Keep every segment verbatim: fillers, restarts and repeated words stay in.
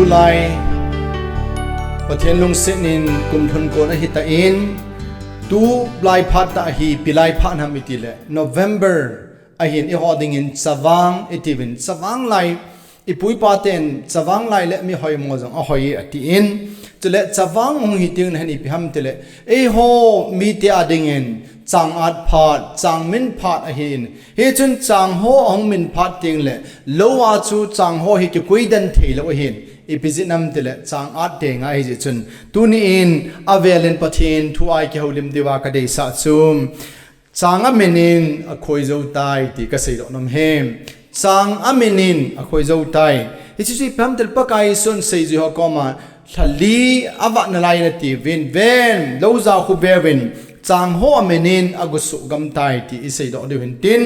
Lai Pathen lungset in kum lhun kon ahi tan, tu lai phat tah hi ipi lai phat ham iti le, November ahin, eiho dingin Chavang iti uvin, Chavang lai, ipu ipa ten Chavang lai le mi hoimo jong ahoi atin, chule Chavang hung hi teng le hin ipi ham iti le, eiho mite a dingin chang at phat, chang min phat ahin, hichun chang ho ahung min phat teng le, lou a chu chang ho hi kikoi den thei lou ahin, ipi jeh ham iti le, chang at teng ahi jeh chun, tuni in avel in Pathen thu a i kihoulim diuva ka deisah chu, chang amin in akhoi jou tai ti ka seidoh nom e. Chang amin in akhoi jou tai. Hiche chu ipi ham iti le, Pakai Jesun seijui ho koma, lha li avat nalai nati uvin, ven, lou jao khu veuvin, chang ho amin in agusuh gam tai ti i seidoh diu hin tin,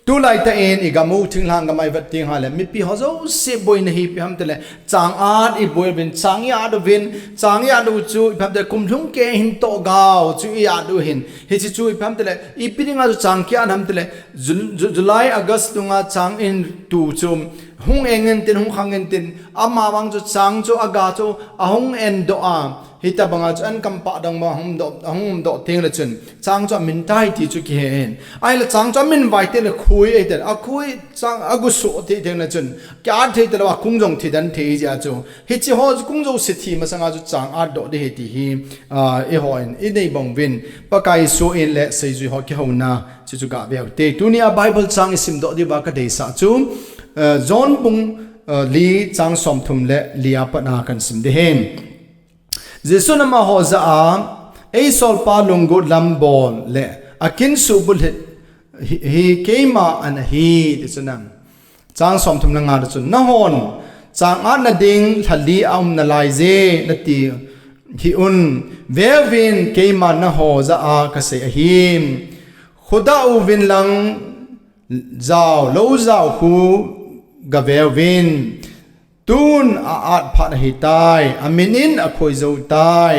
tulai tah in i gam u thinglhang gam a i vet teng le, mipi ho jouse boina hi ipi ham iti le, chang at i boi uvin, chang i at uvin, chang i at u chu ipi ham iti le, kum lhung kei hin toh gao chu i at u hin. Hiche chu ipi ham iti le, ipi dinga chu chang ki at ham iti le, Ju-, Ju-, July, August lunga chang in tu chu hung eng in tin, hung khang in tin, amavang chu chang chu aga chu ahung en doh a, hitabanga chu an kam pah dang ma hung doh, ahung um doh teng le chun, chang chu amin tai ti chu kihe in. Ahile chang chu amin vai teng le khui ahi teng, akhui chang agusuh ti teng le chun, ki at thei talou a kung jong thi den thei jeh a chu. Hiche ho chu kung jouse thi masanga chu chang at doh ding ahi ti hi, ah, eiho in i nei bang uvin, Pakai Jesu in le seijui ho kihouna, chu chu ga veu te. Tuni a Bible chang i sim doh diuva ka deisah chu, eh, John bung, eh, li chang somthum le li a pat a kan sim ding ahi. Jesun amaho jah a, eisolpa lunggot lam bol le akin suhbulhit hi, hi keima an ahi, ti chu nam. Chang somthum le nga chun, nahon chang atna ding lha li aum nalai je nati hih un, veuvin keima naho jah a kasei ahi. Khodah uvin lang jao, lou jao khu ga veuvin. Tun a at phat ahi tai, amin in akhoi jou tai.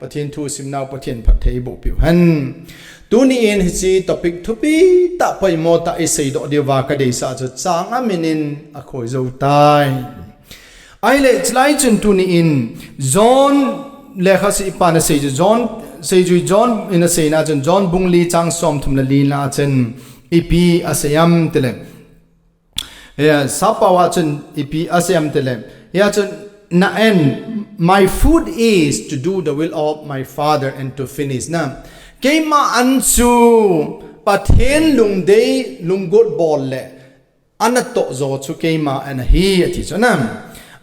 Pathen thu simnau Pathen phatthei eiboh piu hen. Tuni in hiche topic thupi tah poimo tah i seidoh diuva ka deisah chu chang amin in akhoi jou tai. Ahile chulai chun tuni in John lekha sihpan asei chu John, seijui John in aseina chun John bung li chang somthum le li na chun ipi asei am iti le. Ya, sappao a chun ipi asei am iti le. Ya chun na en, my food is to do the will of my Father and to finish na. Keima an chu Pathen lungdei lunggot bol le ana toh jo chu keima an ahi ati chu na.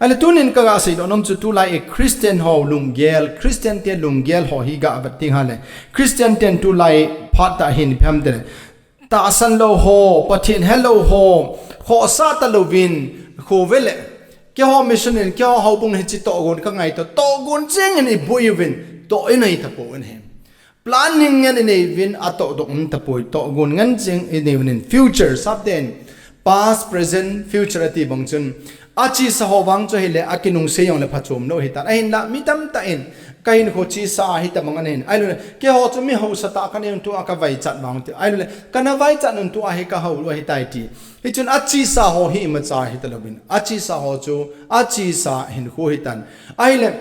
Ahile tunin ka ga seidoh nom chu tulai i Christian ho lunggel, Christian te lunggel ho hi ga vet teng le, Christian ten tulai phat tah hin ipi ham iti le, tahsan lou ho, Pathen helou ho, khohsah talouvin, kho vele. Keiho mission in, keiho houbung hiche tohgon ka ngaito, tohgon jeng in i boi uvin, toh i nei tapou in ahi. Planning ngen i nei uvin, atoh doh um tapoi, tohgon ngen jeng i nei uvin, future, sapten, past, present, future ati bang chun, achesa ho vang chu ahile, akinung sei jong le phachom lou ahi tan. Ahinla, mi tamtah in, ka hinkho chesa ahi tabang ahin. Ahilou le, keiho chu mi hausa tah ka nei un tua ka vaichat vang ti. Ahilou le, kana vaichat un tua hi ka hou lou ahi tai ti. Hichun achesa ho hi imacha hi talouvin. Achesa ho chu, achesa hinkho ahi tan. Ahile,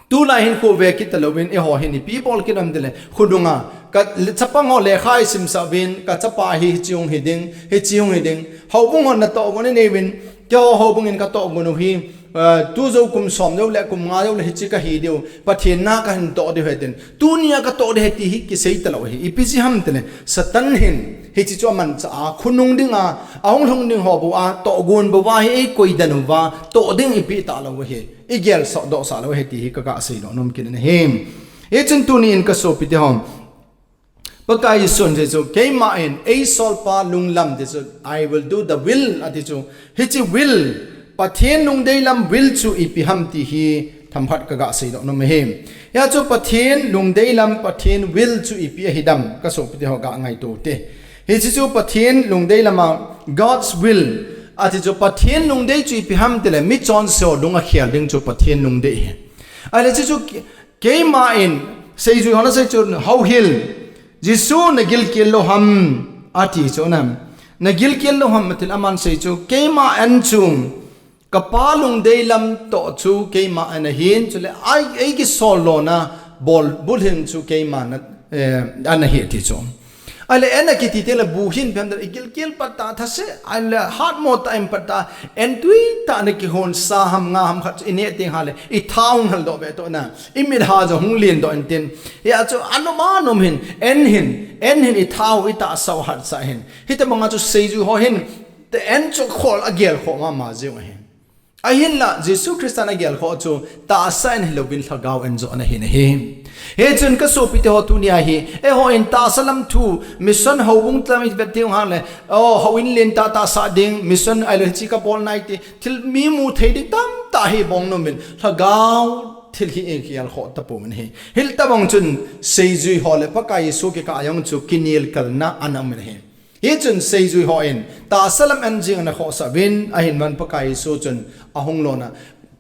tulai hinkho ve kit talouvin, eiho hin ipi bol kit nom iti le. Khonunga, ka le-, chapang ho lekha i simsah uvin, ka chapa hi hiche hung hi ding, hiche hung hi ding. Houbung hon natohgon i nei uvin, keiho houbung in ka tohgon u hi, eh, tu jou kum som jou le kum nga jou le hiche ka hi diu, Pathen na ka hin toh diu ahi tin. Tunia ka toh ding ahi ti hi kisei talou ahi. Ipi jeh ham iti le, Satan hin, hiche chu amanchah a, khonung dinga, ahung lhung ding ho bou a, tohgon bou a hi eikoi den uva, toh ding ipeh talou ahi. I gel soh doh sah lou ahi ti hi ka ga seidoh nom kit in ahi. Hichun tuni in ka sopi te ho. Pakai Jesun ati chu, keima in eisolpa lunglam ti chu, I will do the will, ati chu. Hiche will, Pathen lungdei lam will chu ipi ham ti hi themkhat ka ga seidoh nom ahi. Hia chu Pathen lungdei lam, Pathen will chu ipi ahi dem, ka sopi te ho ga ngaito te. Hiche chu Pathen lungdei lama, God's will, ati chu Pathen lungdei chu ipi ham iti le, mi chonse ho lung akhel ding chu Pathen lungdei ahi. Ahile hiche chu Keima in, seijui hon asei chu, houhil, Jesu na gilkel lou ham, ati chu na. Na gilkel lou ham, ati le aman asei chu, keima an chu, Kapa lungdei lam toh chu keima ana hin, chule ei, ei kisol lona bol bulhing chu keima na, eh, ana hi ti chu. Ahile en akiti teng le bu hin phem da, igilkel pat ta thase, ahile hatmo tah in pat ta, en tui tah na kihon sa ham nga ham khat chu ineh teng hale, itha hung hal doh ve toh na, imit ha jong hung len doh intin. Hia chu anom anom hin, en hin, en hin itha u, itahsa u hatsah hin. Hitabanga chu seijui ho hin, te en chu khol agel kho mama jing ahi. Ahinla, Jesu Christa in agel kho chu, tahsa en hilouvin lhagao en joh ana hi ahi. Hichun kasopite ho tunia hi, eiho in tahsa lam thu, mission houbung lam i vet ding hang le, o, houin len tah tahsa ding, mission ahilou hiche kabol nai ti, thil mi mu thei ding tamtah hi bong nom in, lhagao thil hi igel kho tapon ahi. Hitabang chun, seijui ho le Pakai Jesu kikah a jong chu kinelkalna ana um in ahi. Hichun seijui ho in, tahsa lam en jing ana khohsah uvin, ahinla Pakai Jesu chun ahung lona.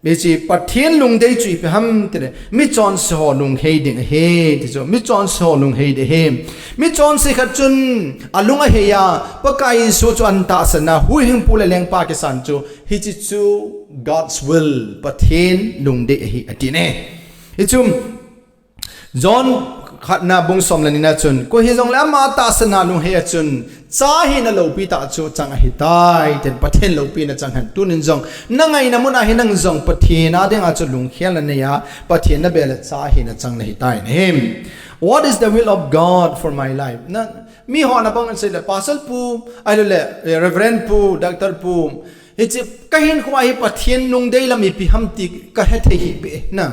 Hiche Pathen lungdei chu ipi ham tile, michonse ho lunghei ding ahi, ti chu, michonse ho lunghei ding ahi. Michonse khat chun, alung ahei a, Pakai Jesu chu ana tahsan a, huhhingpu le lengpa kisan chu, hiche chu God's will, Pathen lungdei ahi, ati ne. Hichu, John khatna bung som le nina chun, koi hijongle ama tahsan a lunghei a chun, cha hina loupi tah chu chang ahitai, tin Pathen loupina chang hen. Tunin jong, na ngaina mun a hi nang jong Pathen a dinga chu lunghel na nei a, Pathen na bel le cha hina chang nahitai nahi. What is the will of God for my life? Na, mi ho na bang sei le, Pastor pu, ahilou le, eh, Reverend pu, Doctor pu, hiche kahinkho a hi Pathen lungdei lam ipi ham ti kahethei hih beh, na.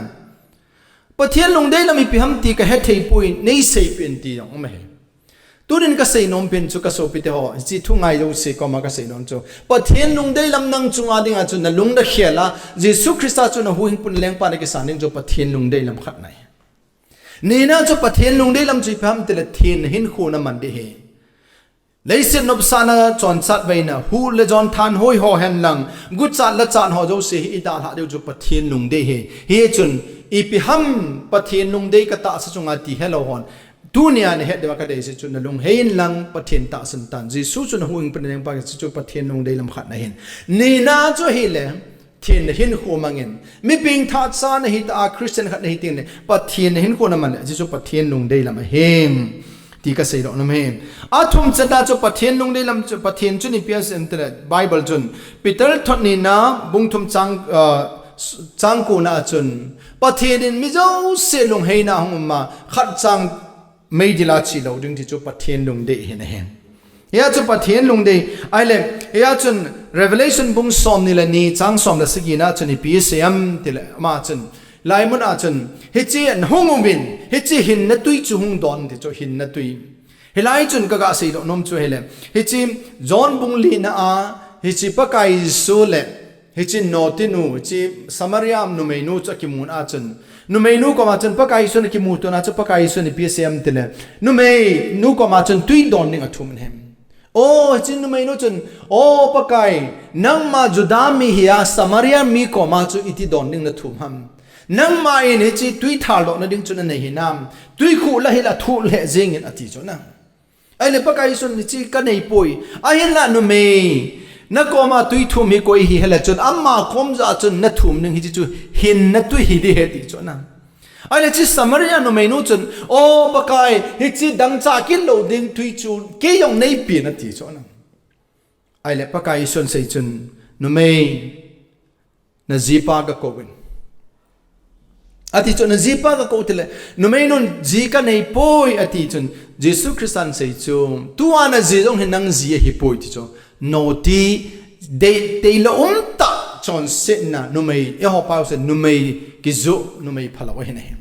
Pathen lungdei lam ipi ham ti kahethei poi, nei seipeh in ti jong um ahi. Tunin kasei nom pen chu kasopite ho, hiche thu ngai jouse koma kasei nom chu, Pathen lungdei lam nang chunga dinga chu nalung nakhel a, Jesu Christa chu nahuhhingpu lengpa na kisan ding chu Pathen lungdei lam khat ahi. Nina chu Pathen lungdei lam chu ipi ham tile thenna hinkho naman ding ahi. Leiset nopsahna, chonchat veina, huh le jon thanhoi ho hen lang, guchat lachat ho jouse hi idalhah diu chu Pathen lungdei ahi. Hichun, ipi ham Pathen lungdei katahsa chunga ti helou hon, tunia nahet diuva kadeisah chu nalunghei in lang Pathen tahsan tan. Jesu chu nahuhhingpu lengpa kisan chu Pathen lungdei lam khat ahin. Nina chu ahile, thenna hinkho mangin. Mi pengthah cha nahi ta a, Christian khat nahi teng le, Pathen na hinkho naman le, hiche chu Pathen lungdei lam ahi. Ti kasei doh nom ahi. Athum channa chu Pathen lungdei lam chu, Pathen chun ipi asei em tile, Bible chun. Peter thot nina, bung thum chang, ah, chang kona a chun. Pathen in mi jouse lungheina hung um a, khat chang meidil a chelou ding ti chu Pathen lungdei ahi nahi. Hia chu Pathen lungdei, ahile, hia chun Revelation bung som ni le ni chang som le sagi na chun ipi asei em tile, ama chun, hilai mun a chun, hiche hung uvin, hiche hinna tui chu hung don ti chu hinna tui. Hilai chun kaga sei doh nom chu ahile, hiche John bung li na a, hiche Pakai Jesu le, Hiche notinu, hiche Samaria numeinu chu akimun a chun. Numeinu koma chun Pakai Jesun akimuto na chu Pakai Jesun ipi asei em tile. Numeinu koma chun tui don ding athum in ahi. O, hiche numeinu chun, O Pakai, nangma Juda mi hia Samaria mi koma chu iti don ding nathum ham. Nangma in hiche tui thaldoh na ding chu nanei hinam. Tui khu la hila thu le jing in ati chu na. Ahile Pakai Jesun hiche kanei poi. Ahinla numei. Nakoma tui thum hi koi hi hile chun ama kom jah a chun nathum ding hiche chu hinna tui hi ding ahi ti chu na. Ahile hiche Samaria numeinu chun, O Pakai, hiche dangchah kit lou ding tui chu kei jong neipen ati chu na. Ahile Pakai Jesun sei chun numei. Najipa gakou in. Ati chu najipa gakou tile, numeinun ji kanei poi ati chun, Jesu Christan sei chu, tua naji jong hi nang ji ahi poi ti chu, noti, dei, deilou umtah chonsetna, numei, eiho pau se, numei, kijoh, numei phalou ahi nahi.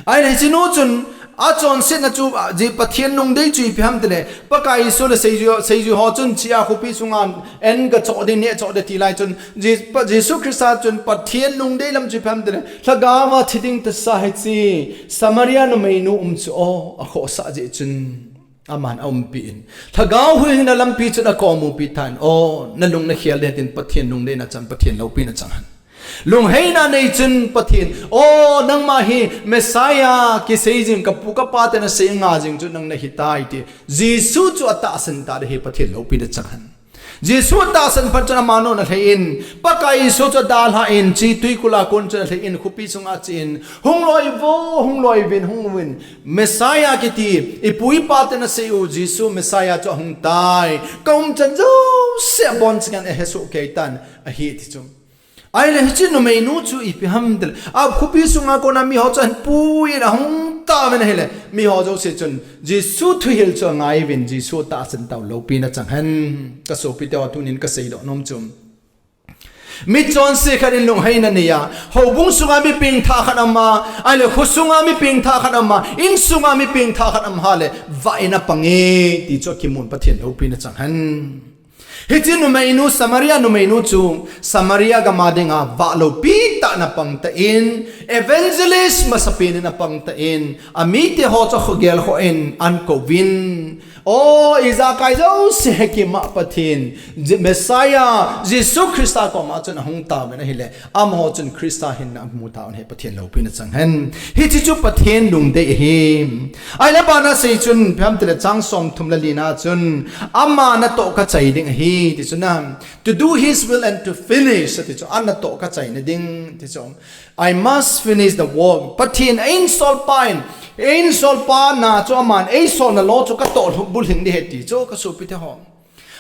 Ahile hiche nu chun, achonsetna chu, a, ji Pathen lungdei chu ipi ham tile, Pakai Jesu le seijui, seijui ho chun chia khopi sunga en gachoh ding, neh choh ding ti lai chun, ji, pa, Jesu Christa chun Pathen lungdei lam chu ipi ham tile, lhagao a thi ding tahsa hiche, Samaria numeinu um chu o, akhohsah jeh chun, aman aumpi in. Lhagao huhhingna lampi chun akomupi tan, o, nalung nakhel ding tin Pathen lungdeina chang, Pathen loupina chang hen. Lungheina nei chun Pathen, O, nangma hi Messiah, kisei jing kapu kapa te nasei nga jing chu nang nahitai ti. Jesu chu atahsan ta ding hi Pathen loupina chang hen. Jesu tahsan phat chun ama nona lhei in, Pakai Jesu chu adalhan, chi tuikul a kon chun alhei in, khopi sunga achen, hung loi vo, hung loi vin, hung vin, Messiah kiti, ipu ipa ten asei u, Jesu Messiah chu ahung tai, ka umchan jouse abonchauvin ahesoh kei tan ahi ti chu. Ahile hiche numeinu chu ipi ham tile, a khopi sunga kona miho chu ahin puiyin ahung tauvin ahile, miho jouse chun Jesu thuhil chu angaiyuvin, Jesu tahsan tau loupina chang hen. Ka sopite ho, tunin kasei doh nom chu, mi chonse khat in lungheina neiya, houbung sunga mi pengthah khat ama, ahile kho sunga mi pengthah khat ama, in sunga mi pengthah khat ama ahile, vah in apang e, ti chu akimun Pathen loupina chang hen. Hiche numeinu, Samaria numeinu chu, Samaria gam a dinga vah loupi tah in apang tan, evangelist masapen in apang tan, amite ho chu akhogel ho in ahin kouvin. O, ijakai jouse hekima Pathen, Je-, Messiah, Jesu Christa koma chun ahung tauvin ahile, amaho chun Christa hinna amu tauvin ahi, Pathen loupina chang hen. Hiche chu Pathen lungdei ahi. Ahile abana asei chun, ipi ham tile chang somthum le lina chun, ama natoh kachai ding ahi, ti chu na. To do his will and to finish, ti chu, anatoh kachaina ding, ti chu. I must finish the work. Pathen in eisolpa in, eisolpa na chu aman eisolna lo chu katoh bulhing ding ahi ti chu, ka sopite ho.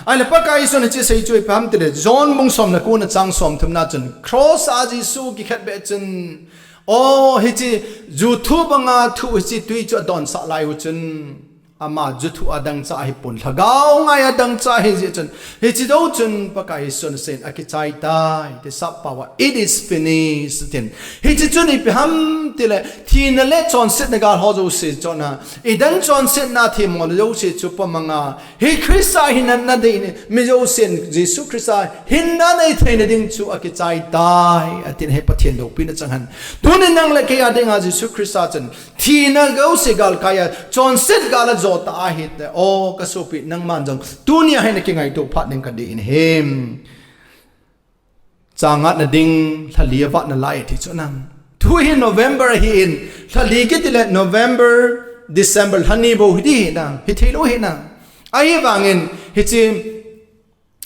Ahile Pakai Jesun hiche asei chu ipi ham tile, John bung som le ko na chang somthum na chun, cross a Jesu kikhetbeh chun, o, hiche juthu banga thu hiche tui chu adonsah lai u chun, ama juthu a dangchah ahipon, lhagao ngai a dangchah ahi jeh chun, hiche jou chun Pakai Jesun aseiyin akichai tai, ti sappao a, it is finished, tin. Hiche chun ipi ham tile, thina le chonsetna gal ho jouse chun a, Eden chonsetna themmo le jouse chu pomanga, hi Christa hinna nadei in, mi jousen Jesu Christa hinna nei theina ding chu akichai tai, atin ahi, Pathen loupina chang hen. Tunin nang le kei a dinga Jesu Christa chun, thina jouse galkai a, chonset gal a jota ahile, o ka sopi, nangman jong tunia hi nakingaito phat ding kadei in ahi. Chang atna ding, lhali avat nalai ti chu nang. Tu hi November ahin, lhali kiti le November, December, lhani bou hiding hinam, hithei lou hinam. Ahivangin, hiche,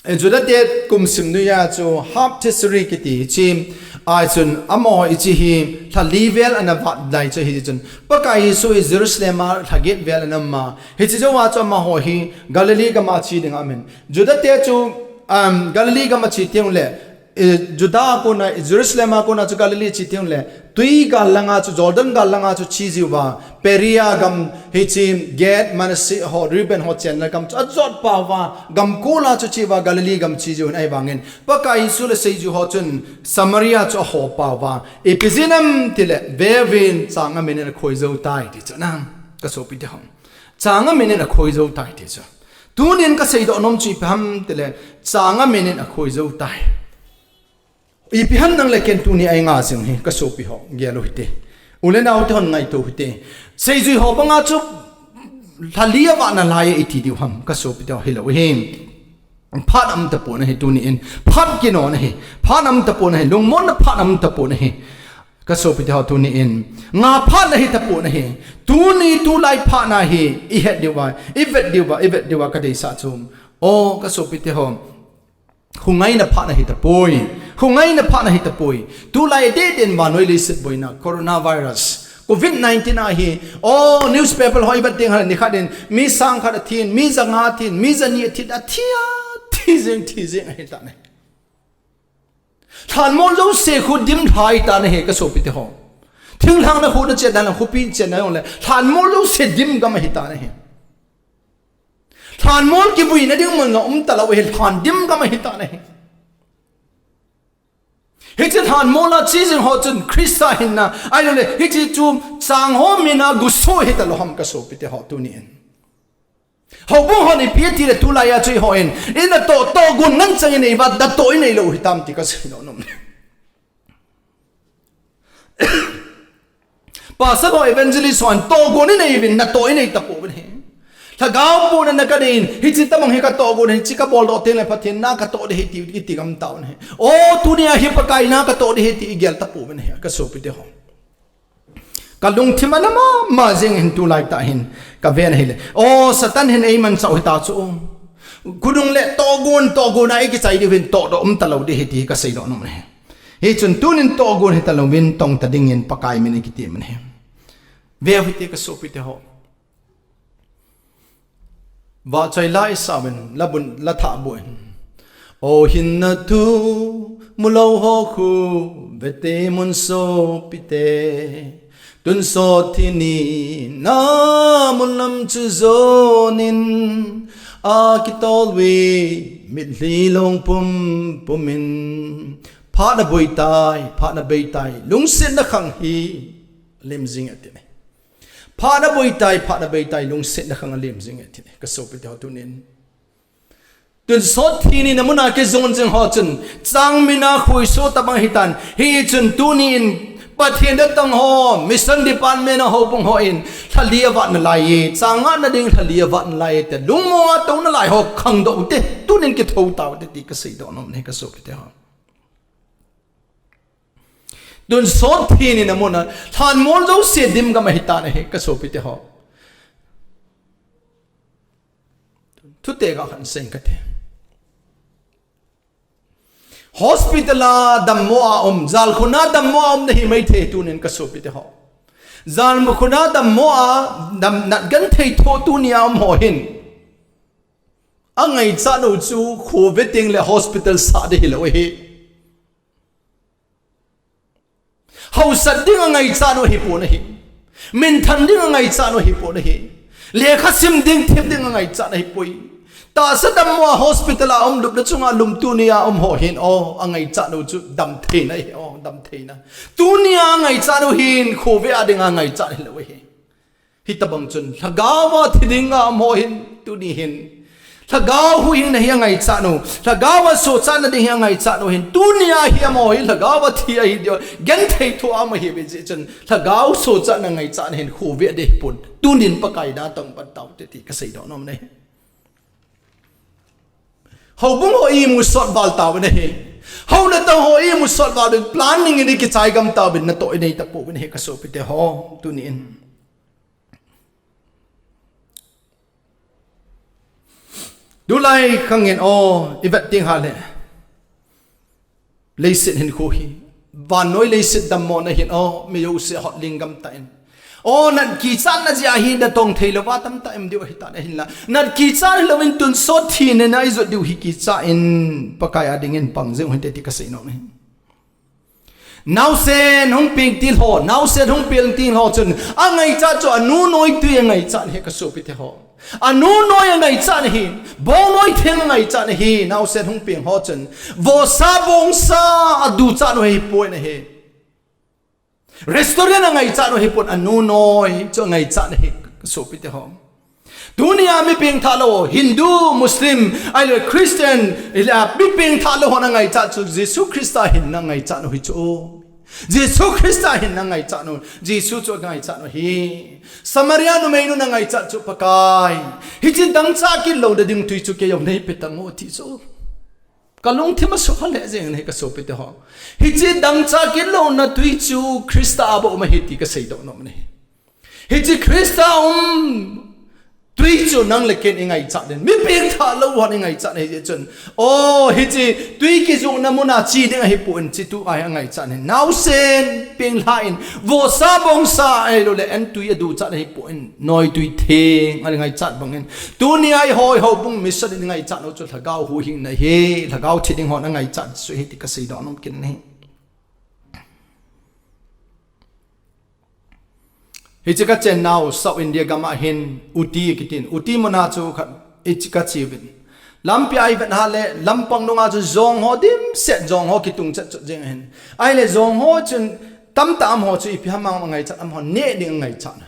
eh, Juda te kum sim noiya chu Ha'atzmarim kiti hiche, ahi chun amaho hiche hi lhali vel ana vat lai chu hichun. Pakai Jesu hi Jerusalem a lhaget vel ana um a. Hiche jouva chu amaho hi Galilee gam a che ding aum in. Juda te chu, um, Galilee gam a che teng le, eh, Juda a kona, Jerusalem a kona chu Galilee che teng le, tui gal langa chu, Jordan gal langa chu che jiuva, Perea gam hiche Gad, Manasseh ho, Reuben ho chenna gam chu ajot pauva, gam kol a chu che uva, Galilee gam che jiuvin ahivangin. Pakai Jesu le seijui ho chun Samaria chu aho pauva, ipi jeh ham tile, veuvin chang amin in akhoi jou tai ti chu nang, ka sopi te ho. Chang amin in akhoi jou tai ti chu. Tunin kasei doh nom chu ipi ham tile, chang amin in akhoi jou tai. Ipi ham nang le ken tuni a inga jing hi, ka sopi ho, gel u hite. U le nao te hon ngaito u hite. Seijui ho banga chu lhali avat nalai e iti diu ham, ka sopi te ho, hilou hi. Phat aum tapon ahi tunin. Phat kinon ahi. Phat aum tapon ahi. Lungmonna phat aum tapon ahi. Ka sopi te ho, tunin. Nga phat ahi tapon ahi. Tuni tulai phat na hi. I het diuva, i vet diuva, i vet diuva ka deisah chu. O, ka sopi te ho. Hungaina phat ahi tapoi. Hungaina phat ahi tapoi. Tulai deden vannoi leiset boina, coronavirus, covid nineteen ahi. O, newspaper ho i vet teng hile nikhat in, mi sang khat athin, mi ja nga athin, mi ja ni athin, athi, athi jeng, thi jeng ahi tan ahi. Lhanmol jouse khu dim lhai tan ahi, ka sopi te ho. Thinglhang na khu na chenna, na khopi chenna jong le, lhanmol jouse dim gam ahi tan ahi. Lhanmol kivuina ding mun jong um talou ahi, lhan dim gam ahi tan ahi. Hiche lhanmol a che jing ho chun Christa hinna, ahilou le, hiche chu chang ho min a guso hi talou ham, ka sopi te ho, tunin. Houbung hon ipi ati le tulai a chu eihon, i natoh, tohgon ngen chang i nei uva, natoh i nei lou hitam ti ka sei nom nom. Pastor ho, evangelist hon tohgon i nei uvin, natoh i nei tapouvin ahi. Lhagao puna na ka nei in, hiche tabang hi ka tohgon ahi, hiche ka boldoh teng le Pathen na ka toh ding ahi ti, i ti gam tauvin ahi. O, tunia hi Pakai na ka toh ding ahi ti i gel tapouvin ahi, ka sopi te ho. Ka lungthim ana mama jeng in tulai tah hin ka ven ahile. O, Satan hin eimanchah u hita chu. Khonung le tohgon, tohgon a ikichai diu hin tohdoh um talou ding ahi ti kasei doh nom ahi. Hichun tunin tohgon hita louvin tong ta dingin Pakai min in kiti nom ahi. Ve u hite kasopite ho. Vahchoi la isauvin, la bun, la thah bun. O hinna thu, mulou ho khu, vete mun sopite. Tonsot thi nina mun lam chu jonin, akitol uve, mitlhi long pum pumin. Phat aboi tai, phat abei tai, lungsetna khang hi, lim jing e ati ne. Phat aboi tai, phat abei tai, lungsetna khang alim jing e ati ne. Kasopite ho tunin. Tonsot thi nina muna kijon jing ho chun, changmina khuiso tabang hitan, hichun tunin, Pathen dang tang ho, mission department a houbung hon, lhali avat nalai e, chang ngahna ding lhali avat nalai e, te lungmong a tou nalai ho, khangdoh u hite, tunin kithou tau hite ti kasei doh nom ahi kasopite ho. Tonsot thi nina muna, lhanmol jouse dim gam ahitan ahi kasopite ho. Thutega khat sei kate. Hospital a dammo a um, jalkhun a dammo a um nahi maithei tunin kasopite ho. Jalkhun a dammo a, dam, natgenthei thoh tunia um ho hin. Angaichat u chu kho ve teng le hospital sah ding hilou ahi. Hausat ding angaichat u hipon ahi. Minthan ding angaichat u hipon ahi. Lekha sim ding, them ding angaichat u hipoi. Tahsa dammo a hospital a um, lupna chunga lum tunia um ho hin, o, angaichat u chu damtheina ahi, o, damtheina. Tunia angaichat u hin, kho ve a ding angaichat hilou ahi. Hitabang chun, lhagao a thi dinga um ho hin, tuni hin. Lhagao huhhingna hi angaichat u. Lhagao a sochatna ding hi angaichat u hin. Tunia hi um ho hin, lhagao a thi ahi diu. Genthei thoh a um ahi ve jeh chun. Lhagao sochatna ngaichatna hin, kho ve ding hipon. Tunin Pakai dang tong pan tau hite ti kasei doh nom ahi. Houbung ho imu sot val tau ahi. Houna tang ho imu sot val, planning in ikichai gam tauvin natoh inei tapouvin ahi kasopite ho. Tunin. Tulai khangin o, ivet ding hile. Leiset hinkho hi. Vannoi leiset dammona hin o, mi jouse hotling gam tan. O, nat kichatna jeh a hi natong thei louva tamtah um diu ahitan ahinla. Nat kichat hilouvin tonsot thi nina ijot diu hi kichat in Pakai a dingin pang jing u hite ti kasei nom ahi. Naosen hung peng til ho, naosen hung peng til ho chun, angaichat chu anu noi tui angaichat ahi kasopite ho. Anu noi angaichat ahi, bong noi theng angaichat ahi, naosen hung peng ho chun, vohsa bongsa aduchat u hipon ahi. Restaurant angaichat u hipon, anu noi chu angaichat ahi kasopite ho. Tunia mi pengthah lou, Hindu, Muslim, ahilou Christian, ahilou mi pengthah lou hon angaichat chu Jesu Christa hinna angaichat u hi chu. Jesu Christa hinna angaichat u, Jesu chu angaichat u hi. Samaria numeinu angaichat chu Pakai. Hiche dangchah kit louna ding tui chu kei jong neipe tang o ati chu. Kalungthim asuhkhal lheh jeng ahi kasopite ho. Hiche dangchah kit louna tui chu Christa a bou um ahi ti kasei doh nom ahi. Hiche Christa um tui chu nang le ken ingaichat ding. Mi pengthah lou hon ingaichat ahi jeh chun. O, hiche tui kijohna muna che ding ahipon, hiche tu a hi angaichat ahi. Naosen penglha in, vohsa bongsa ahilou le, an tui aduchat ahipon, noi tui theng angaichat bangin. Tunia eiho, houbung mission in ingaichat u chu lhagao huhhingna ahi, lhagao thi ding hon angaichat chu ahi ti kasei doh nom kit ahi. Hiche kachen nau South India gam a hin Ooty kitin, Ooty muna chu khat hiche kache uvin. Lampi a ivet hile, lampang nunga chu jong ho dimset, jong ho kitung chet chet jeng ahin. Ahile jong ho chun tamtah um ho chu ipi ham angaichat um ho neh ding angaichat.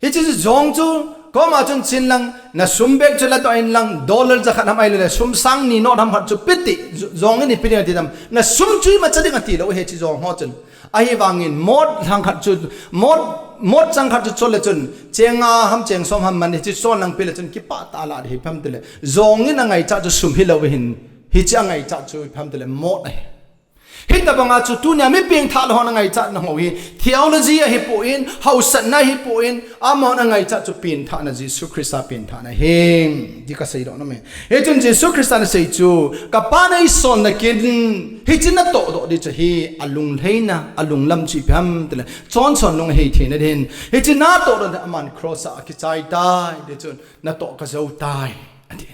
Hiche chu jong chu, koma chun chen lang, na sum bag chu ladoh in lang, dollar jakhat ham ahilou le, sum sang ni note ham khat chu pe ti, jong in ipi ding ati tam. Na sum chu imacha ding ati lou, hiche jong ho chun. Ahivangin, mot lang khat chu, mot, mot chang khat chu chol le chun, cheng nga ham cheng som ham man hiche chol lang pe le chun, kipah tah a la ding hi pam tile. Jong in angaichat chu sum hilou hin, hiche angaichat chu pam tile, mot ahi. Hitabanga chu tunia mi pengthah lou hon angaichat nau hi theology ahipon, hausatna ahipon, amahon angaichat chu pengthahna, Jesu Christa pengthahna ahi, ti kasei doh nom e. Hichun Jesu Christa in asei chu, ka Pa'n eisolna kin, hiche natoh doh ding chu hi, alunglhaina, alunglam chu ipi ham tile, chonset nung ahithei na ding. Hiche natoh doh ding, aman cross a akichai tai, tichun, natoh kajou tai, ati.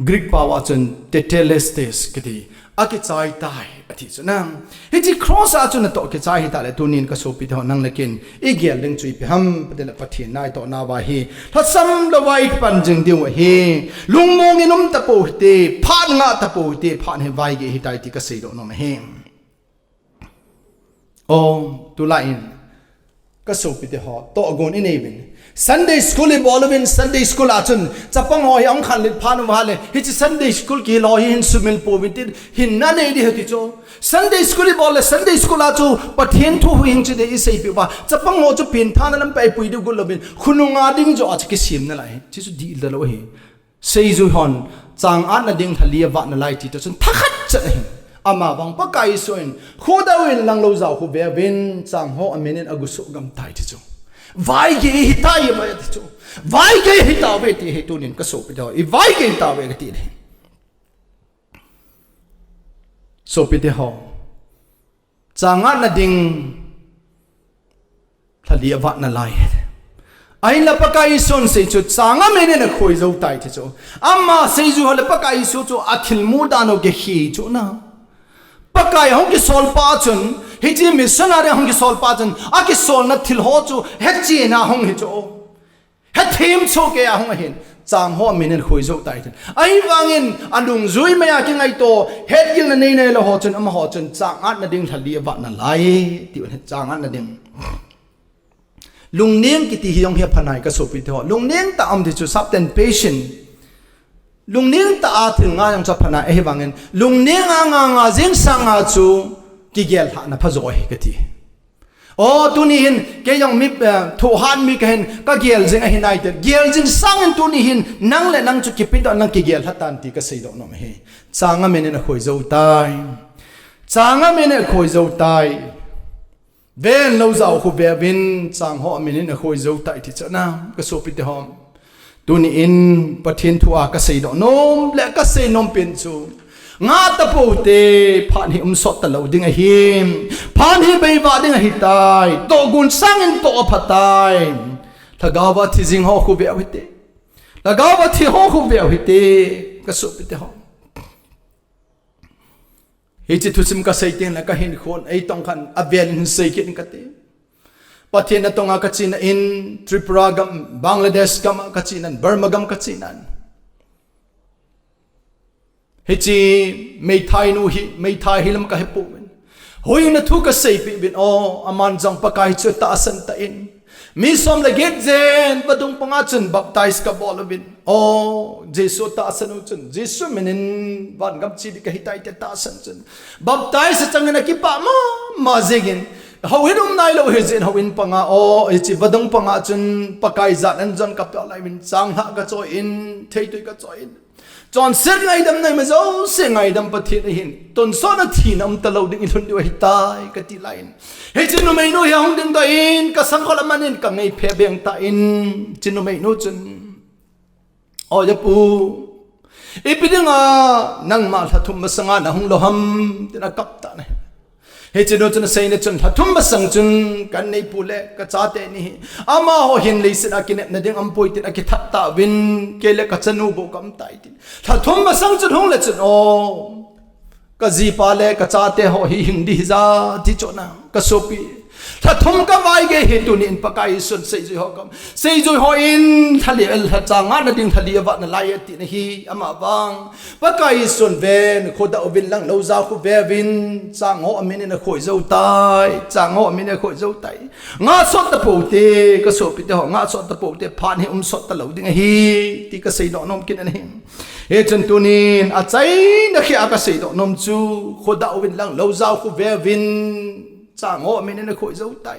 Greek pao a chun tetelestes kiti, akichai tai, ati chu ahi. Hiche cross a chun natoh kichai hita le tunin kasopite ho nang le ken igel ding chu ipi ham, patile Pathen na itoh nauva hi lhasam louva ipan jing diu ahi. Lungmong in um tapou hite, phat ngah tapou hite, phat hi vaigei hitai ti kasei doh nom ahi. O, tulai in, kasopite ho, tohgon inei uvin. Sunday school ibol uvin, Sunday school a chun, chapang ho hi ahung khanlet phat uva le, hiche Sunday school kihi lou hi hin sumil pouvin tin, hinna nei ding ahi ti chu. Sunday school ibol le, Sunday school a chu, Pathen thu huhhing chu dei iseipeh uva. Chapang ho chu pengthahna lampi a ipui diu got louvin, khonung a ding joh a chu kisem nalai. Hiche chu dihlou ahi. Seijui hon, chang atna ding lha li avat nalai ti toh chun thakhat chet ahi. Amavang Pakai Jesu in, khodou in langlou jao khu veuvin, chang ho amin in agusoh gam tai ti chu. Vaigei hitai ve ti chu. Vaigei hitauve ti hi tunin kasopite ho. Ivaigei tauve kati ding. Sopite ho. Chang atna ding lha li avat nalai. Ahinla Pakai Jesun asei chu chang amin in akhoi jou tai ti chu. Ama seijui ho le Pakai Jesu chu athilmu dan u kikhel chu ahi. Pakai ahung kisol pa chun, hiche missionary ahung kisol pa chun, akisolna thil ho chu hetchenna ahung hi chu. Hethem cheh keiya ahung ahin, chang ho amin in akhoi jou tai tin. Ahivangin, adungjui maiya kingaito, hetgilna nei nei lou ho chun, amaho chun, chang atna ding lha li avat nalai, ti u ahi, chang atna ding. Lungneng kiti hi jong hi apha nai kasopite ho. Lungneng tah a um ti chu, sapten patient. Lungneng tah a thil ngai jong chu apha nai, ahivangin, lungneng a nga nga jing sanga chu, kigel lhahna pha jo ahi kati. O, tuni hin, kei jong mi, eh, thohhat mi kahin, kagel jing ahi nai te. Gel jing sangin tuni hin, nang le nang chu kipe doh nang kigel lha tan ti kasei doh nom ahi. Chang amin in akhoi jou tai. Chang amin in akhoi jou tai. Ven lou jao khu veuvin, chang ho amin in akhoi jou tai ti chu ahi, kasopite ho. Tuni in Pathen thu a kasei doh nom le kasei nom pen chu, ngah tapou te, phat hi umsot talou ding ahi. Phat hi beivah ding ahitai. Tohgon sangin toh apha tai. Lhagao a thi jing ho khu veu hite. Lhagao a thi ho khu veu hite. Kasopite ho. Hiche thusim kasei teng le kahinkhon, ei tong khan avel in sei kit in kati. Pathen na tonga kachena in, Tripura gam, Bangladesh gam a kachena in, Burma gam kachena in. Hiche meithai nu hi, meithai hi lam kahe pouvin. Huhhingna thu kaseipeh uvin, o, aman jong Pakai chu tahsan tan. Mi som le get jen, vadung panga chun baptize kabol uvin. O, Jesu tahsan u chun, Jesu min in van gam che ding kahi tai ti tahsan chun. Baptize achangin akipah mama jingin. Houin um nailou hi jin houin panga, o, hiche vadung panga chun Pakai jat an jon kapeh lai uvin chang lha kachoi in, theitui kachoi in. Chonset ngaidam nai ma jouse ngaidam Pathen ahin. Tonsot a thina um talou ding ilhun diu ahitai kati lai in. Hiche numei nu hi ahung dingdoh in, kasangkhol aman in kangei phe beng tan, hiche numei nu chun. O, japu. Ipi dinga, nangma lha thum masanga nahung lou ham, tin akap tan ahi. Hiche nu chun aseina chun, lha thum masang chun, kanei pu le, kachate ni hi. Amaho hin leiset a kinepna ding aumpoi tin akithat tauvin, kei le kachanu bou kaum tai tin. Lha thum masang chun hung le chun, o. Kajipa le kachate ho hi hing ding hija, ti chu ahi, kasopi. Lha thum kavaigei hi tunin Pakai Jesun seijui ho kam. Seijui hon lha li, lha chang atna ding lha li avat nalai ati nahi, amavang. Pakai Jesun ven, khodah uvin langlou jao khu veuvin, chang ho amin in akhoi jou tai, chang ho amin in akhoi jou tai. Ngah sot tapou te, kasopite ho, ngah sot tapou te, phat hi umsot talou ding ahi, ti kasei nom nom kit nahi. Hichun tunin, achaina khia kasei doh nom chu, khodah uvin langlou jao khu veuvin, chang ho amin in akhoi jou tai.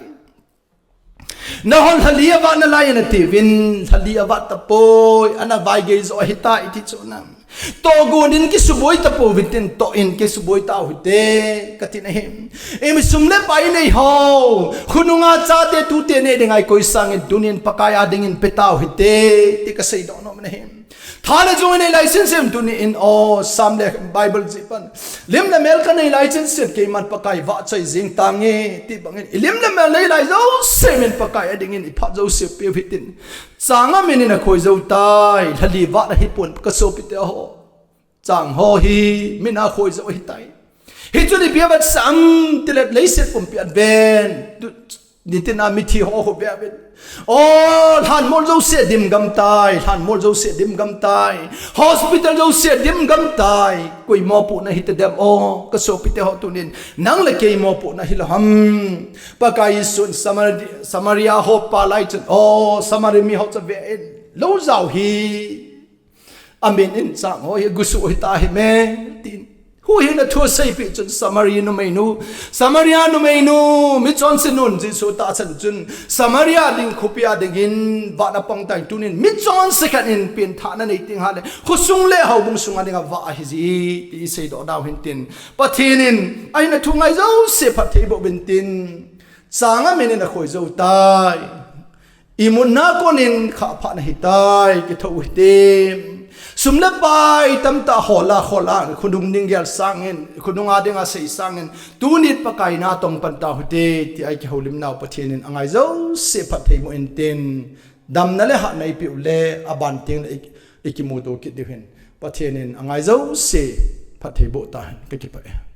Nahon lha li avat nalai nati uvin, lha li avat tapoi, ana vaigei jo ahitai ti chu ahi. Tohgon in kisuboi tapou hitin, toh in kisuboi tau hite, kati nahi. Imi sum le pai nei ho, khonunga chate tute nei dinga ikoi sangin tunin Pakai a dingin pe tau hite, ti kasei doh nom nahi. Tha le jung inei lai semsem tunin, o, Sam le Bible jih pan. Lim le mel kanei lai semsem, keiman Pakai vahchoi jing tange, ti bangin. Ilim le mel nei lai jouse min Pakai a dingin iphat jouse peh u hitin. Chang a min in akhoi jou tai, lhali vat ahipon kasopite ho. Chang ho hi, min akhoi jou ahitai. Hichun ipi avetsah am tile leiset pumpi a ven. Tu, nitin a mithi ho khu ve uvin. O, lhanmol jouse dim gam tai, lhanmol jouse dim gam tai. Hospital jouse dim gam tai. Koi mopohna hita dem o, kasopite ho tunin. Nang le kei mopohna hilou ham. Pakai Jesun Samari-, Samaria ho pa lai chun. O, Samari mi ho chu ve in. Lou jao hi. Amin in chang ho hi gusu hita hi me, tin. Huhhingna thu aseipeh chun Samari numeinu, Samaria numeinu, michonse nun Jesu tahsan chun, Samaria ding khopi a dingin vah na pang tai tunin, michonse khat in penthahna nei ding hale, khosung le houbung sunga dinga vah ahiji, ti isei doh dau hintin. Pathen in, ahina thu ngai jouse phatthei boh uvin tin. Chang a min in akhoi jou tai. Imutna konin khahphah nahitai, kithou hite. Sum le pai tamtah hola, hola, khonung ding gel sangin, khonunga dinga sei sangin, tuni Pakai na tong pan tau hite, ti a ikihoulimnau Pathen in angai jouse phatthei boh intin, damna le hahna eipeh u le, aban teng le iki, ikimuto kit diu hin. Pathen in angai jouse phatthei boh tahen, kakipah e.